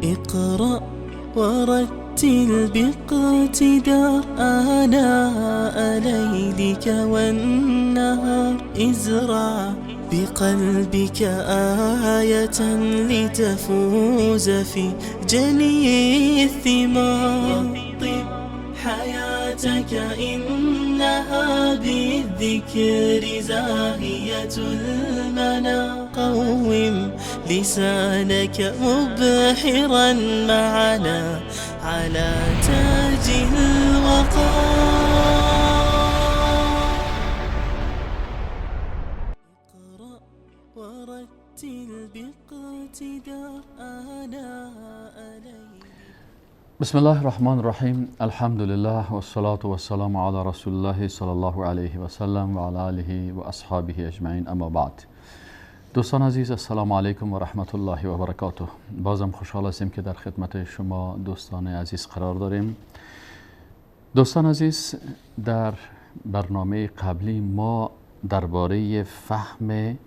اقرأ ورتل باقتدار آناء ليلك والنهار، ازرع بقلبك آية لتفوز في جني الثمار. رطب حياتك إنها بالذكر زاهية المنى، قوم لسانك مبحرا معنا على تاج الوقار. اقرأ ورتل باقتدار آناء ليلك. بسم الله الرحمن الرحیم. الحمد لله والصلاة والسلام علی رسول الله صلی الله علیه و سلم و علی آله و اصحابه اجمعین، اما بعد. دوستان عزیز، السلام علیکم و رحمت الله و برکاته. بازم خوشحال هستیم که در خدمت شما دوستان عزیز قرار داریم. دوستان عزیز، در برنامه قبلی ما درباره فهم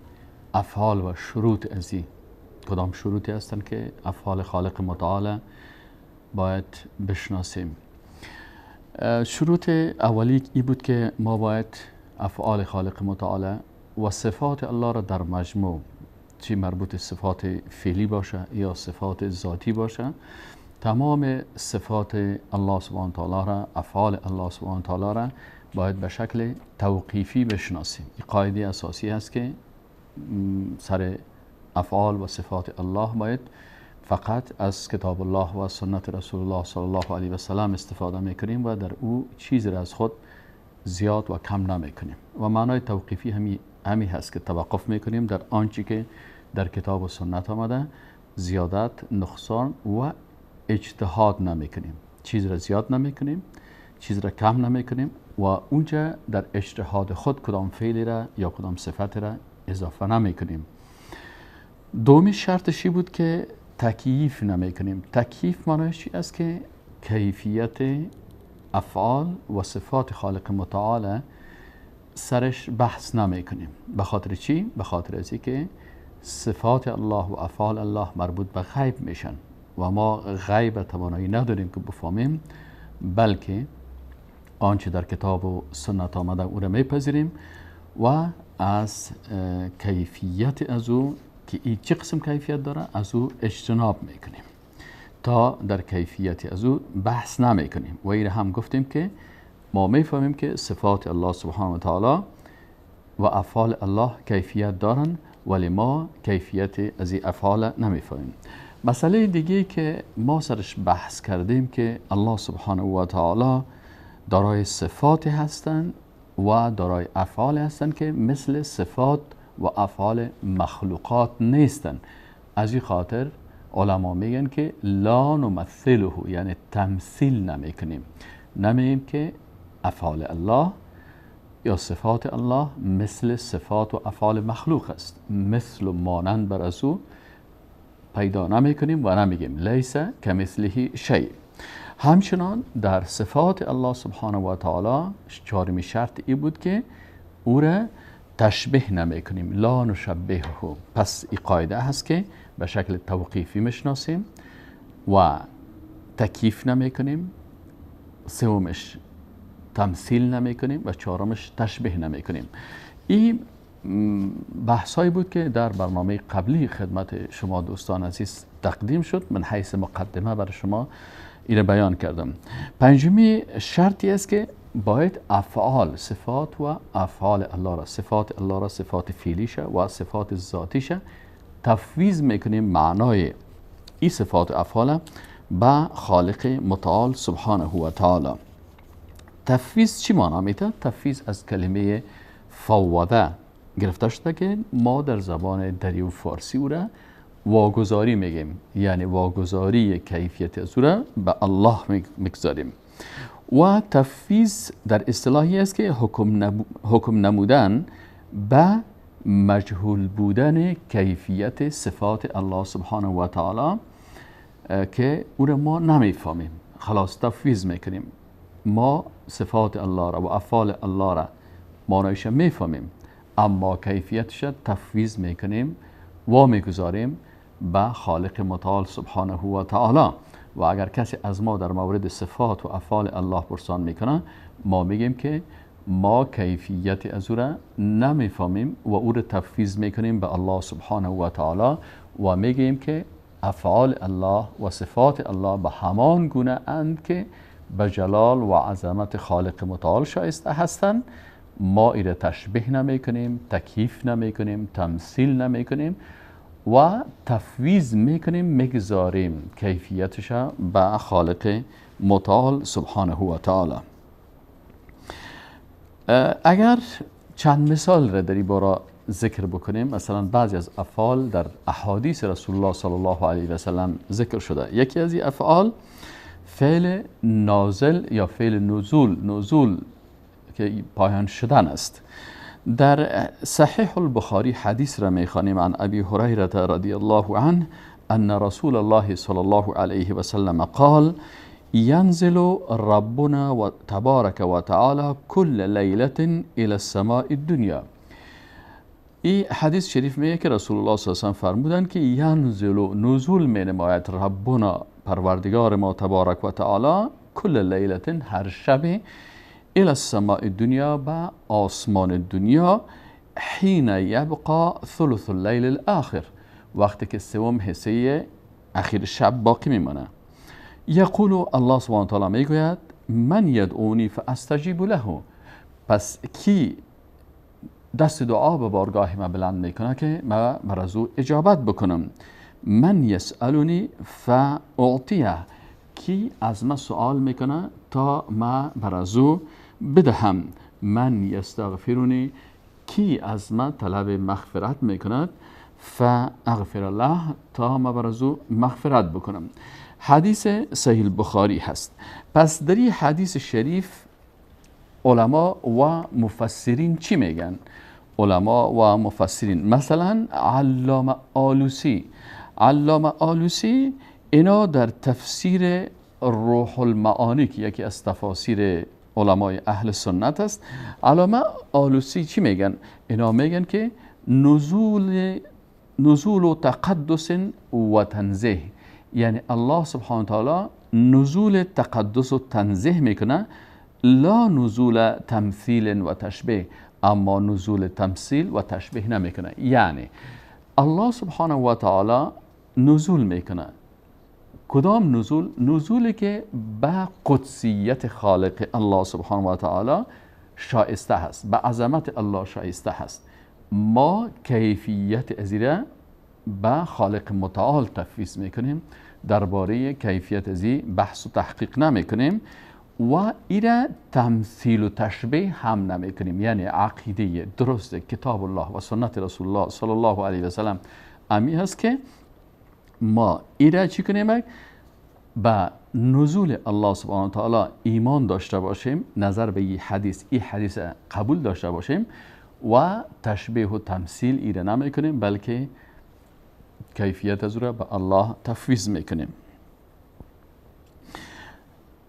افعال و شروط ازی، کدام شروطی هستند که افعال خالق متعال باید بشناسیم. شروط اولی ای بود که ما باید افعال خالق متعال و صفات الله را در مجموع، چی مربوط صفات فعلی باشه یا صفات ذاتی باشه، تمام صفات الله سبحانه تعالی را، افعال الله سبحانه تعالی را باید به شکل توقیفی بشناسیم. این قاعده اساسی است که سر افعال و صفات الله باید فقط از کتاب الله و سنت رسول الله صلی الله علیه و سلم استفاده میکنیم و در او چیز را از خود زیاد و کم نمیکنیم. و معنای توقیفی همی هست که توقف میکنیم در آنچه که در کتاب و سنت آمده، زیادت، نقصان و اجتهاد نمیکنیم، چیز را زیاد نمیکنیم، چیز را کم نمیکنیم و اونجا در اجتهاد خود کدام فعلی را یا کدام صفت را اضافه نمیکنیم. دومی شرطشی بود که تکییف نمیکنیم. تکییف معنیش چی است؟ که کیفیت افعال و صفات خالق متعال سرش بحث نمیکنیم. به خاطر چی؟ به خاطر از که صفات الله و افعال الله مربوط به غیب میشن و ما غیب توانایی نداریم که بفهمیم، بلکه آنچه در کتاب و سنت آمده او را میپذیریم و از کیفیت از او که این چه قسم کیفیت داره از او اجتناب میکنیم، تا در کیفیت از او بحث نمیکنیم. و این هم گفتیم که ما میفهمیم که صفات الله سبحانه و تعالی و افعال الله کیفیت دارن، ولی ما کیفیت از این افعال نمیفهمیم. مسئله دیگه که ما سرش بحث کردیم که الله سبحانه و تعالی دارای صفات هستند و دارای افعال هستند که مثل صفات و افعال مخلوقات نیستند. از این خاطر علما میگن که لا نمثله، یعنی تمثیل نمیکنیم، نمیگیم که افعال الله یا صفات الله مثل صفات و افعال مخلوق است، مثل و مانند بر از او پیدا نمیکنیم و نمیگیم لیس کمثله شیء. همچنان در صفات الله سبحانه و تعالی چهارمی شرط ای بود که او را تشبیه نمیکنیم، لا نشبهه. پس این قاعده هست که به شکل توقیفی میشناسیم و تکییف نمیکنیم، سومش تمثیل نمیکنیم و چهارمش تشبیه نمیکنیم. این بحثایی بود که در برنامه قبلی خدمت شما دوستان عزیز تقدیم شد. من حیث مقدمه برای شما این بیان کردم. پنجمی شرطی است که باید افعال، صفات و افعال الله را، صفات الله را، صفات فعلیشه و صفات ذاتیشه تفویض میکنیم معنای این صفات و افعال به خالق متعال سبحانه و تعالی. تفویض چی معنا میده؟ تفویض از کلمه فوضه گرفته شده که ما در زبان دری و فارسی او را واگذاری میگیم، یعنی واگذاری کیفیت از او را به الله میگذاریم. و تفویض در اصطلاحی است که حکم نمودن به مجهول بودن کیفیت صفات الله سبحانه و تعالی که او را ما نمیفهمیم، خلاص تفویض میکنیم. ما صفات الله را و افعال الله را معنایش میفهمیم، اما کیفیتش تفویض میکنیم و میگذاریم به خالق متعال سبحانه و تعالی. و اگر کسی از ما در مورد صفات و افعال الله پرسان میکنه، ما میگیم که ما کیفیت از او را نمیفهمیم و او را تفویض میکنیم به الله سبحانه و تعالی و میگیم که افعال الله و صفات الله به همان گونه اند که به جلال و عظمت خالق متعال شایسته هستند. ما ایره تشبیه نمی کنیم، تکییف نمی کنیم، تمثیل نمی کنیم و تفویض میکنیم، میگذاریم کیفیتش به خالق متعال سبحانه و تعالی. اگر چند مثال را در این باره ذکر بکنیم، مثلا بعضی از افعال در احادیث رسول الله صلی الله علیه و سلم ذکر شده. یکی از این افعال فعل نازل یا فعل نزول که پایان شدن است. در صحیح البخاری حدیث را میخوانیم عن ابی هریره رضی الله عنه ان رسول الله صلی الله علیه و سلم قال ينزل ربنا و تبارک و تعالی كل لیلة الى السماء الدنیا. این حدیث شریف میگه که رسول الله صلی الله علیه و سلم فرمودند که ینزل، نزول می نماید، ربنا پروردگار ما تبارک و تعالی، کل لیلة هر شب، الى السماء الدنیا به آسمان دنیا، حین یبقى ثلث اللیل الاخر، وقتی که سوم حصه اخیر شب باقی میمانه. یقول الله سبحانه و تعالی میگوید من یدعونی فاستجیب له، پس کی دست دعا به بارگاه ما بلند میکنه که ما بر از او اجابت بکنم. من یسألونی فاعطیه، کی از ما سوال میکنه تا ما بر از او بدهم. من یستغفرونی، کی از ما طلب مغفرت میکند، فاغفر الله، تا ما بر از او مغفرت بکنم. حدیث صحیح بخاری هست. پس در این حدیث شریف علما و مفسرین چی میگن؟ علما و مفسرین مثلا علامه آلوسی، علامه آلوسی اینا در تفسیر روح المعانی که یکی از تفاسیر علمای اهل سنت است، علامه آلوسی چی میگن؟ اینا میگن که نزول و تقدس و تنزیه، یعنی الله سبحانه و تعالی نزول تقدس و تنزیه میکنه، لا نزول تمثیل و تشبیه، اما نزول تمثیل و تشبیه نمیکنه. یعنی الله سبحانه و تعالی نزول میکنه. کدام نزول؟ نزولی که به قدسیت خالق الله سبحانه و تعالی شایسته هست، به عظمت الله شایسته هست. ما کیفیت ازیره به خالق متعال تفویض میکنیم، درباره کیفیت ازی بحث و تحقیق نمیکنیم و ایره تمثیل و تشبیه هم نمیکنیم. یعنی عقیده درست کتاب الله و سنت رسول الله صلی الله علیه و سلم امی هست که ما ایره چی کنیم؟ به نزول الله سبحانه و تعالی ایمان داشته باشیم، نظر به این حدیث، این حدیث قبول داشته باشیم و تشبیه و تمثیل ایره نمیکنیم، بلکه کیفیت از او را به الله تفویض میکنیم.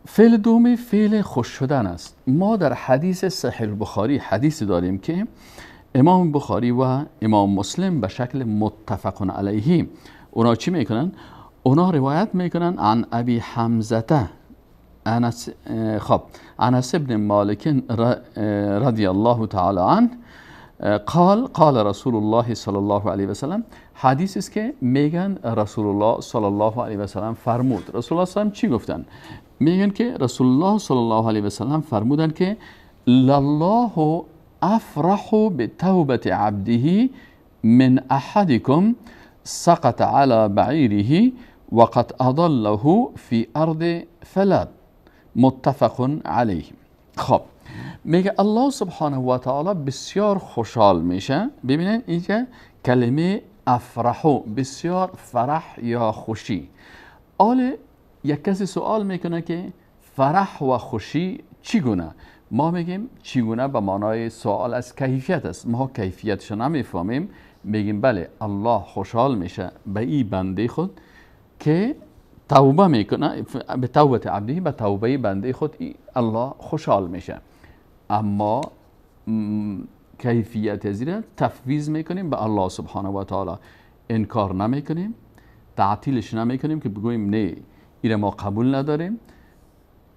فعل دومی فعل خوش شدن است. ما در حدیث صحیح بخاری حدیث داریم که امام بخاری و امام مسلم به شکل متفق علیه اونا چی میکنن؟ اونا روایت میکنن عن ابی حمزه انس، خب انس ابن مالک رضی الله تعالی عنه قال قال رسول الله صلی الله علیه و سلم. حدیث است که میگن رسول الله صلی الله علیه و سلم فرمود. رسول الله صلی الله علیه و سلم چی گفتن؟ میگن که رسول الله صلی الله علیه و سلم فرمودن که لله افرح بتوبة عبده من احدکم سقط على بعیره وقد اضله فی ارض فلات. متفق علیه. خب میگه الله سبحانه و تعالی بسیار خوشحال میشه. ببینید اینجا کلمه افرحو، بسیار فرح یا خوشی. آل یک کسی سوال میکنه که فرح و خوشی چگونه؟ ما میگیم چگونه به معنای سوال از کیفیت است. ما کیفیتش نمیفهمیم، میگیم بله الله خوشحال میشه به این بنده خود که توبه میکنه، به توبه عبده، به توبه بنده خود الله خوشحال میشه. اما کیفیت زیره تفویض میکنیم به الله سبحانه و تعالی، انکار نمیکنیم، تعطیلش نمیکنیم که بگوییم نه ایره ما قبول نداریم،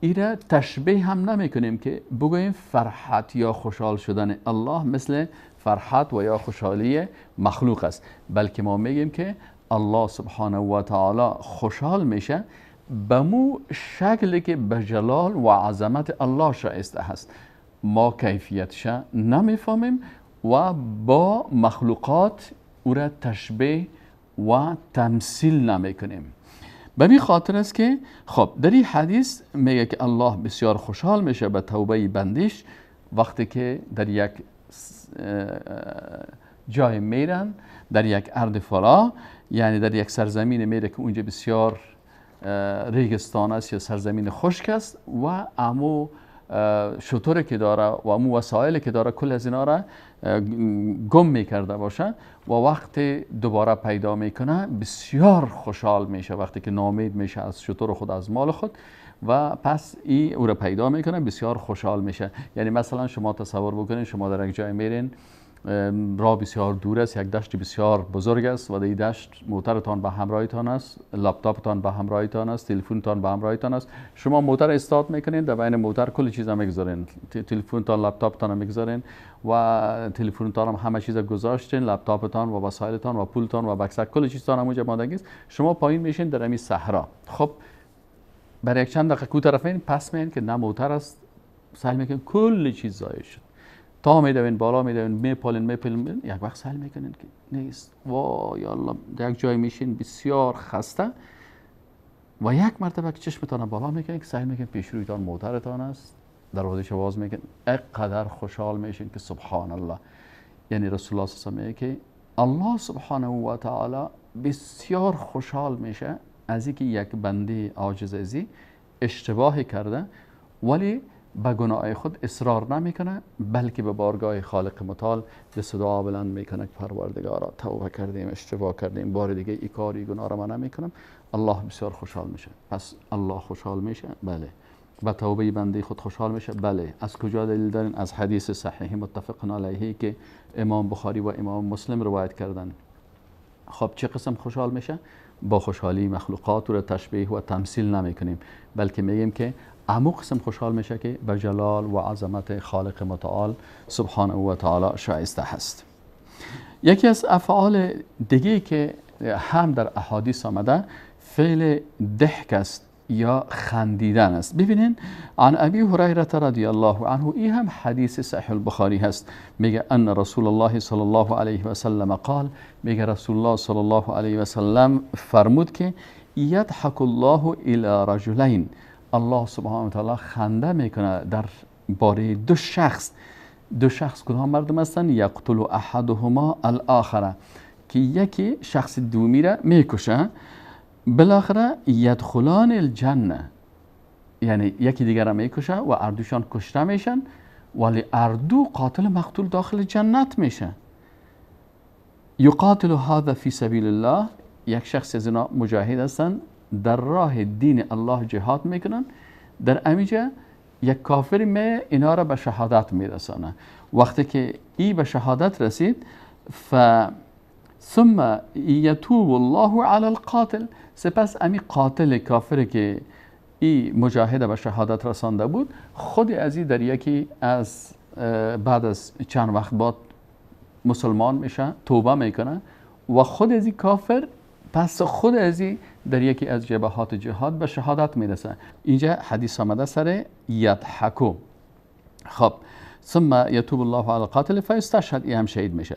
ایره تشبیه هم نمیکنیم که بگوییم فرحت یا خوشحال شدن الله مثل فرحت و یا خوشحالی مخلوق است، بلکه ما میگیم که الله سبحانه و تعالی خوشحال میشه به مو شکلی که به جلال و عظمت الله شایسته هست. ما کیفیتش نمیفهمیم و با مخلوقات او را تشبیه و تمثیل نمیکنیم. به می خاطر است که خب در این حدیث میگه که الله بسیار خوشحال میشه به توبه بندش وقتی که در یک جای میرن، در یک ارض فلا، یعنی در یک سرزمین میره که اونجا بسیار ریگستان است یا سرزمین خشک است و امو شطور که داره و امو وسایل که داره کل از اینا را گم میکرده باشه و وقتی دوباره پیدا میکنه بسیار خوشحال میشه، وقتی که نامید میشه از شطور خود، از مال خود، و پس ای او را پیدا میکنه بسیار خوشحال میشه. یعنی مثلا شما تصور بکنید شما در یک جای میرین، راه بسیار دور است، یک دشت بسیار بزرگ است و در این دشت موترتان به همراهتان است، لپتاپتان به همراهتان است، تلفنتان به همراهتان است. شما موتر استارت میکنین، در بین موتر کل چیزا میگذارین، تلفنتان، لپتاپتان میگذارین و تلفنتان هم همه چیز گذاشتین، لپتاپتان و وسایلتان و پولتان و بکسک کل چیزتان همونجا ماندگی است. شما پایین میشین در همین صحرا. خب برای یک چند دقیقه کو طرفین پس میین که نه موتر است، سعی میکنین کل چیز ضایع شد، تا میدوین بالا میدوین، میپالین میپالین، یک وقت سعی میکنین که نیست، وای الله، در یک جای میشین بسیار خسته و یک مرتبه که چشمتان بالا میکنین که سعی میکنین پیش رویتان موترتان است، دروازه‌اش باز میکنین، اینقدر خوشحال میشین که سبحان الله. یعنی رسول الله صلی الله علیه و آله میگه که الله سبحانه و تعالی بسیار خوشحال میشه از اینکه یک بنده عاجز ازی اشتباه کرده ولی به گناه خود اصرار نمیکنه، بلکه به بارگاه خالق متعال دست دعا بلند میکنه که پروردگارا توبه کردیم، اشتباه کردیم، بار دیگه ای کار ای گناه را من نمیکنم. الله بسیار خوشحال میشه. پس الله خوشحال میشه؟ بله. به توبه بنده خود خوشحال میشه؟ بله. از کجا دلیل دارین؟ از حدیث صحیح متفق علیه که امام بخاری و امام مسلم روایت کردن. خب چه قسم خوشحال میشه؟ با خوشحالی مخلوقات رو تشبیه و تمثیل نمیکنیم، بلکه میگیم که امو قسم خوشحال میشه که به جلال و عظمت خالق متعال سبحانه و تعالی شایسته هست. یکی از افعال دیگه که هم در احادیث آمده فعل ضحک است یا خندیدن است. ببینین عن ابی هریره رضی الله عنه، ای هم حدیث صحیح البخاری هست، میگه ان رسول الله صلی الله علیه و سلم قال، میگه رسول الله صلی الله علیه و سلم فرمود که یضحک الله الی رجلین، الله سبحانه و تعالی خنده میکنه در باره دو شخص. دو شخص کدام مردم هستند؟ یقتل احدهما الاخر، که یکی شخص دومی را میکشه، بالاخره یدخلان الجنه، یعنی یکی دیگر را میکشه و اردوشان کشته میشن، ولی اردو قاتل مقتول داخل جنت میشه. یقاتل هذا فی سبیل الله، یک شخص از اینا مجاهد هستند، در راه دین الله جهاد میکنن، در امیجا یک کافر می اینا را به شهادت میرسانه. وقتی که ای به شهادت رسید، ثم یتوب الله علی القاتل، سپس امی قاتل کافر که ای مجاهد به شهادت رسانده بود، خود از ای در یکی از بعد از چند وقت بعد مسلمان میشه، توبه میکنه و خود از ای کافر پس خود از ای در یکی از جبهات جهاد به شهادت میرسه. اینجا حدیث آمده سر یضحکو. خب ثم یتوب الله علی القاتل فیستشهد، ای هم شهید میشه.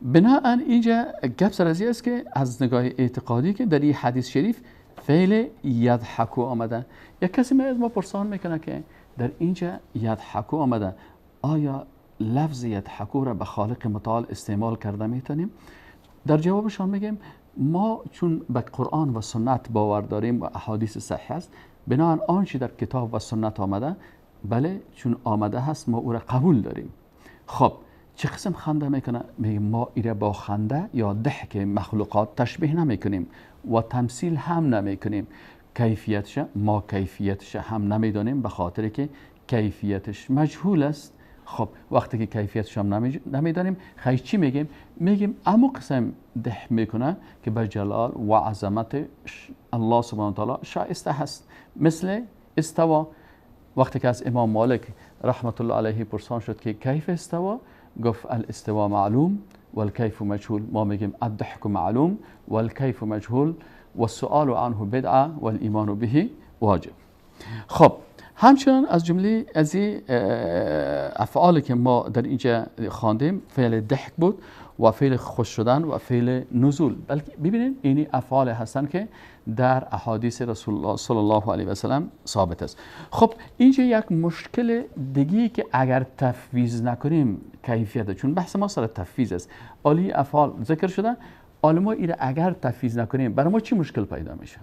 بناهن اینجا گپ سر از است که از نگاه اعتقادی که در این حدیث شریف فعل یضحکو آمده. یک کسی می از ما پرسان میکنه که در اینجا یضحکو آمده، آیا لفظ یضحکو را به خالق متعال استعمال کرده میتونیم؟ در جوابشان میگیم ما چون به قرآن و سنت باور داریم و احادیث صحیح است، بنابراین آنچه در کتاب و سنت آمده، بله چون آمده هست ما او را قبول داریم. خب چه قسم خنده میکنه؟ میگه ما ایره با خنده یا ضحک مخلوقات تشبیه نمیکنیم و تمثیل هم نمیکنیم. کیفیتش ما کیفیتش هم نمیدانیم، به خاطر که کیفیتش مجهول است خب وقتی که کیفیتش هم نمیدانیم، خیلی چی میگیم؟ میگیم امو قسم ده میکنه که به جلال و عظمت الله سبحانه و تعالی شایسته هست. مثل استوا، وقتی که از امام مالک رحمت الله علیه پرسان شد که کیف استوا، گفت الاستوا معلوم والکیف مجهول. ما میگیم الضحک معلوم والکیف مجهول والسؤال عنه بدعه والایمان به واجب. خب همچنان از جمله از این افعالی که ما در اینجا خواندیم فعل ضحک بود و فعل خوش شدن و فعل نزول. بلکه ببینید اینی افعال هستند که در احادیث رسول الله صلی الله علیه و سلم ثابت است. خب اینجا یک مشکل دیگه که اگر تفویض نکنیم کیفیت، چون بحث ما سر تفویض است، عالی افعال ذکر شده، حالا ما ایره اگر تفویض نکنیم برای ما چی مشکل پیدا میشه؟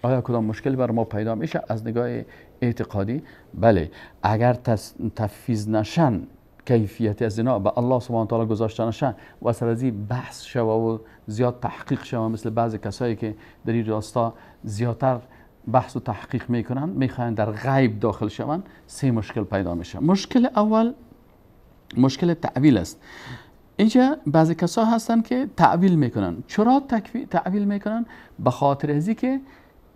آیا کدام مشکل بر ما پیدا میشه از نگاه اعتقادی؟ بله، اگر تفویض نشن کیفیت از اینا به الله سبحانه و تعالی گذاشته نشن و سر از این بحث شوه و زیاد تحقیق شوه، مثل بعضی کسایی که در این راستا زیادتر بحث و تحقیق میکنن، میخواین در غیب داخل شون، سه مشکل پیدا میشه. مشکل اول مشکل تعویل است. اینجا بعضی کسا هستن که تعویل میکنن. چرا تعویل میکنن؟ به خاطر ازی که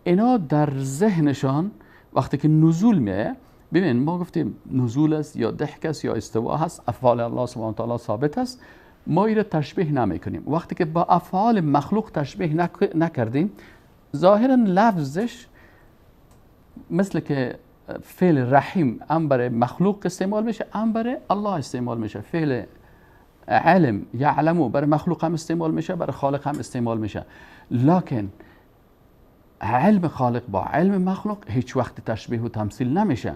اینا در ذهنشان وقتی که نزول میه، ببین ما گفتیم نزول است یا ضحک است یا استوا هست، افعال الله سبحانه و تعالی ثابت است، ما ایره تشبیه نمیکنیم. وقتی که با افعال مخلوق تشبیه نکردیم، ظاهرا لفظش مثل که فعل رحیم هم برای مخلوق استعمال میشه هم برای الله استعمال میشه، فعل علم یعلمو برای مخلوق هم استعمال میشه برای خالق هم استعمال میشه، لکن علم خالق با علم مخلوق هیچ وقت تشبیه و تمثیل نمیشه.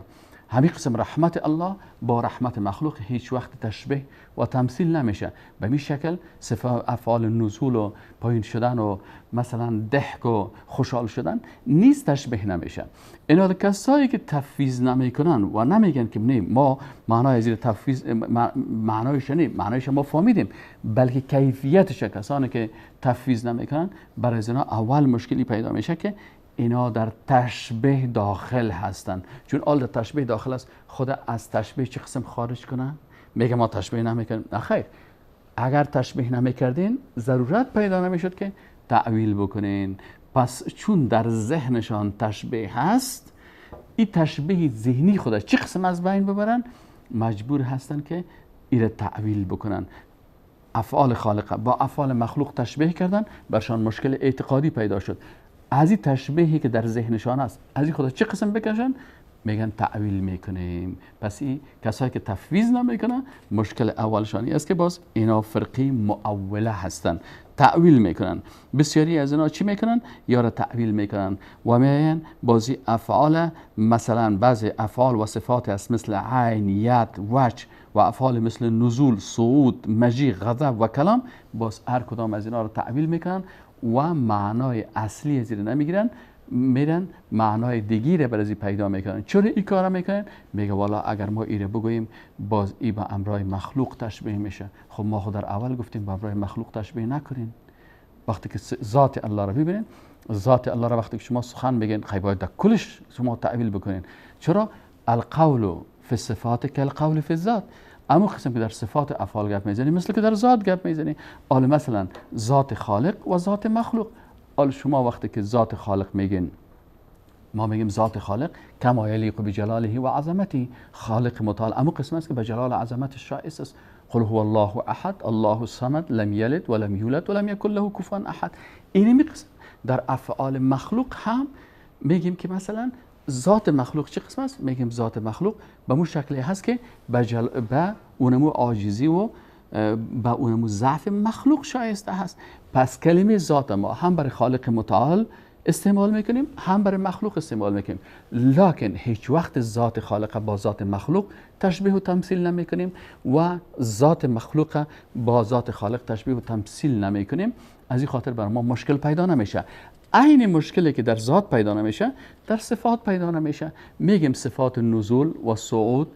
همین قسم رحمت الله با رحمت مخلوق هیچ وقت تشبیه و تمثیل نمیشه. به این شکل صفات افعال نزول و پایین شدن و مثلا ضحک و خوشحال شدن نیز تشبیه نمیشه. اینا کسایی که تفویض نمیکنن و نمیگن که نه ما معنای زیر تفویض معنایش نه، معنایش ما فهمیدیم، بلکه کیفیتش کسانی که تفویض نمیکنن برای اینا اول مشکلی پیدا میشه که اینا در تشبیه داخل هستن. چون آل در تشبیه داخل است، خود از تشبیه چه قسم خارج کنن؟ میگه ما تشبیه نمیکنیم. نه خیر، اگر تشبیه نمیکردین ضرورت پیدا نمیشد که تعویل بکنین. پس چون در ذهنشان تشبیه هست، این تشبیه ذهنی خودش چه قسم از بین ببرن، مجبور هستن که ایره تعویل بکنن. افعال خالق با افعال مخلوق تشبیه کردن، برشان مشکل اعتقادی پیدا شد. از این تشبیهی که در ذهنشان است از این خدا چه قسم بکشن؟ میگن تعویل میکنیم. پس این کسایی که تفویض نمیکنن مشکل اولشانی است که باز اینا فرقی مؤوله هستن، تعویل میکنن. بسیاری از اینا چی میکنن؟ یا را تعویل میکنن و میگن بازی افعال، مثلا بعضی افعال و صفات است مثل عین، ید، وجه و افعال مثل نزول، صعود، مجیء، غضب و کلام، باز هر کدام از اینا را تعویل میکنن و معنای اصلی زیر نمیگیرن، میرن معنای دیگی رو برای پیدا میکنن. چرا این کارا میکنن؟ میگه والا اگر ما ایره بگوییم باز ای با امرای مخلوق تشبیه میشه. خب ما خود در اول گفتیم با امرای مخلوق تشبیه نکنین. وقتی که ذات الله رو ببینین، ذات الله رو وقتی که شما سخن بگین، خیلی باید در کلش شما تعویل بکنین. چرا؟ القول فی الصفات کالقول فی الذات. اما قسم که در صفات افعال گپ میزنی مثل که در ذات گپ میزنی. حالا مثلا ذات خالق و ذات مخلوق. حالا شما وقتی که ذات خالق میگین، ما میگیم ذات خالق کما یلیق بجلاله و عظمته، خالق متعال اما قسم است که به جلال و عظمت شایسته است. قل هو الله احد الله الصمد لم یلد ولم یولد ولم یکن له کفوا احد. این قسم در افعال مخلوق هم میگیم که مثلا ذات مخلوق چه قسم است؟ میگیم ذات مخلوق به مو شکلی هست که به اونمو عاجزی و به اونمو ضعف مخلوق شایسته هست. پس کلمه ذات ما هم برای خالق متعال استعمال میکنیم هم برای مخلوق استعمال میکنیم، لکن هیچ وقت ذات خالق با ذات مخلوق تشبیه و تمثیل نمیکنیم و ذات مخلوق با ذات خالق تشبیه و تمثیل نمیکنیم. از این خاطر بر ما مشکل پیدا نمیشه. عین مشکلی که در ذات پیدا نمیشه در صفات پیدا نمیشه. میگیم صفات نزول و صعود،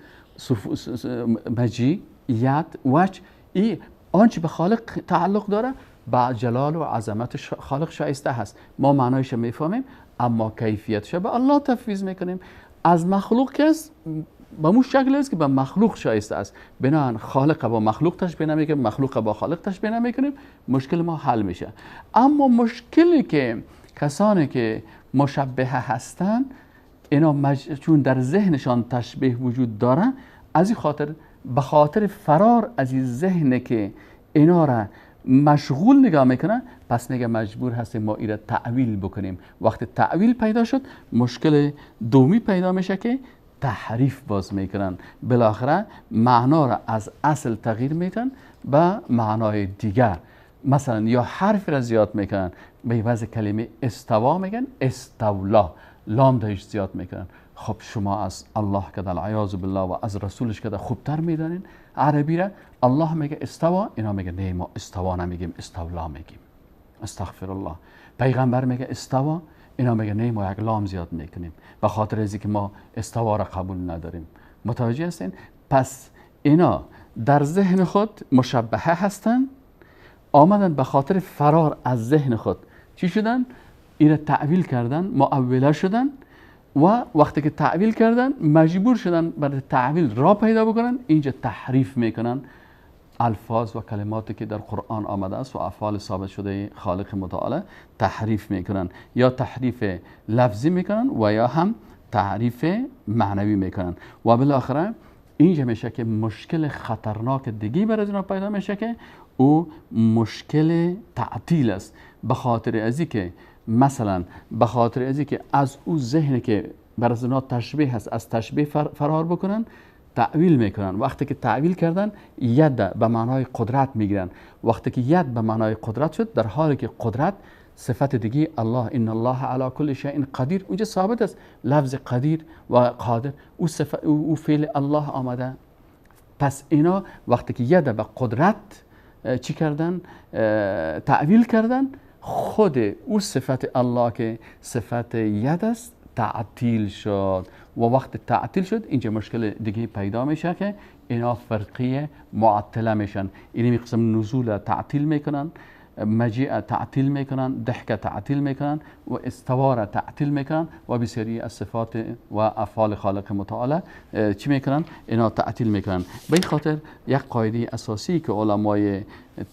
مجیء، ید، وجه، ای آنچه به خالق تعلق داره با جلال و عظمت خالق شایسته هست. ما معنایش میفهمیم اما کیفیتش به الله تفویض میکنیم. از مخلوق کس به مو شکل است که به مخلوق شایسته است. بنابراین خالق با مخلوق تشبیه نمیکنیم، مخلوق با خالق تشبیه نمیکنیم، مشکل ما حل میشه. اما مشکلی که کسانی که مشبهه هستند، اینا چون در ذهنشان تشبیه وجود داره، از این خاطر به خاطر فرار از این ذهن که اینا را مشغول نگاه میکنه، پس میگه مجبور هستیم ما ایره تعویل بکنیم. وقتی تعویل پیدا شد، مشکل دومی پیدا میشه که تحریف باز میکنن، بالاخره معنا را از اصل تغییر میتن به معنای دیگر. مثلا یا حرف را زیاد میکنن، به عوض کلمه استوا میگن استولا، لام دهش زیاد میکنن. خب شما از الله که العیاذ بالله و از رسولش که خوبتر میدانین عربی را، الله میگه استوا، اینا میگه نه ما استوا نمیگیم، استولا میگیم، استغفر الله. پیغمبر میگه استوا، اینا میگه نه ما یک لام زیاد میکنیم به خاطر از اینکه ما استوا را قبول نداریم. متوجه هستین؟ پس اینا در ذهن خود مشبهه هستن، آمدن به خاطر فرار از ذهن خود چی شدن؟ اینا تعویل کردن، معوله شدن و وقتی که تعویل کردن مجبور شدن برای تعویل را پیدا بکنن. اینجا تحریف میکنن الفاظ و کلماتی که در قرآن آمده است و افعال ثابت شده خالق متعال تحریف میکنن، یا تحریف لفظی میکنن و یا هم تحریف معنوی میکنن. و بالاخره اینجا میشه که مشکل خطرناک دیگه برای اینا پیدا میشه که او مشکل تعطیل است. به خاطر ازی که مثلا به خاطر ازی که از او ذهن که برای اینا تشبیه هست، از تشبیه فرار بکنن، تعویل میکنن. وقتی که تعویل کردن ید به معنای قدرت میگیرن. وقتی که ید به معنای قدرت شد، در حالی که قدرت صفت دیگه الله، ان الله علی کل شیء قدیر، اونجا ثابت است لفظ قدیر و قادر، او صفت او فعل الله آمده. پس اینا وقتی که ید به قدرت چی کردن؟ تعویل کردن، خود او صفت الله که صفت ید است تعطیل شد. و وقت تعطیل شد اینجا مشکل دیگه پیدا میشه که اینا فرقیه معطله میشن. اینی قسم نزول تعطیل میکنن، مجیء تعطیل میکنن، ضحک تعطیل میکنن و استوا را تعطیل میکنن و بسیاری از صفات و افعال خالق متعال چی میکنن؟ اینا تعطیل میکنن. به این خاطر یک قاعده اساسی که علمای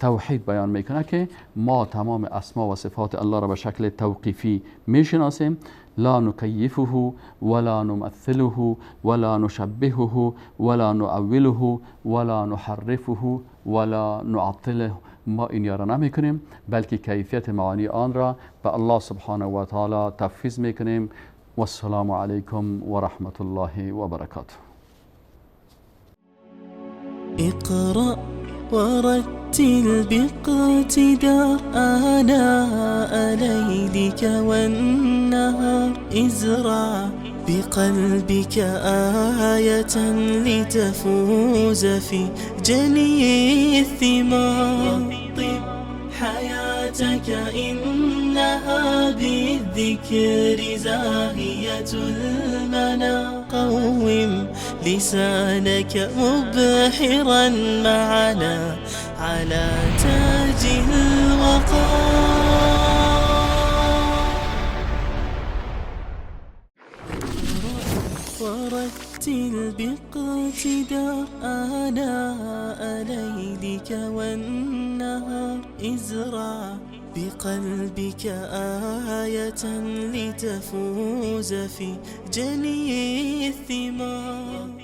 توحید بیان میکنه که ما تمام اسما و صفات الله را به شکل توقیفی میشناسیم، لا نکیفه ولا نمثله ولا نشبهه ولا نؤوله ولا نحرفه ولا نعطله. ما این را نمیکنیم، بلکه کیفیت معانی آن را به الله سبحانه و تعالی تفویض میکنیم. و السلام علیکم و رحمت الله و برکاته. اقرأ ورتل باقتدار آناء ليلك والنهار، ازرع بقلبك آية لتفوز في جني الثمار. رطب حياتك إنها بالذكر زاهية المنى، قوم لسانك مبحرا معنا على تاج الوقار. ورتل باقتدار آناء ليلك والنهار، ازرع بقلبك آية لتفوز في جني الثمار.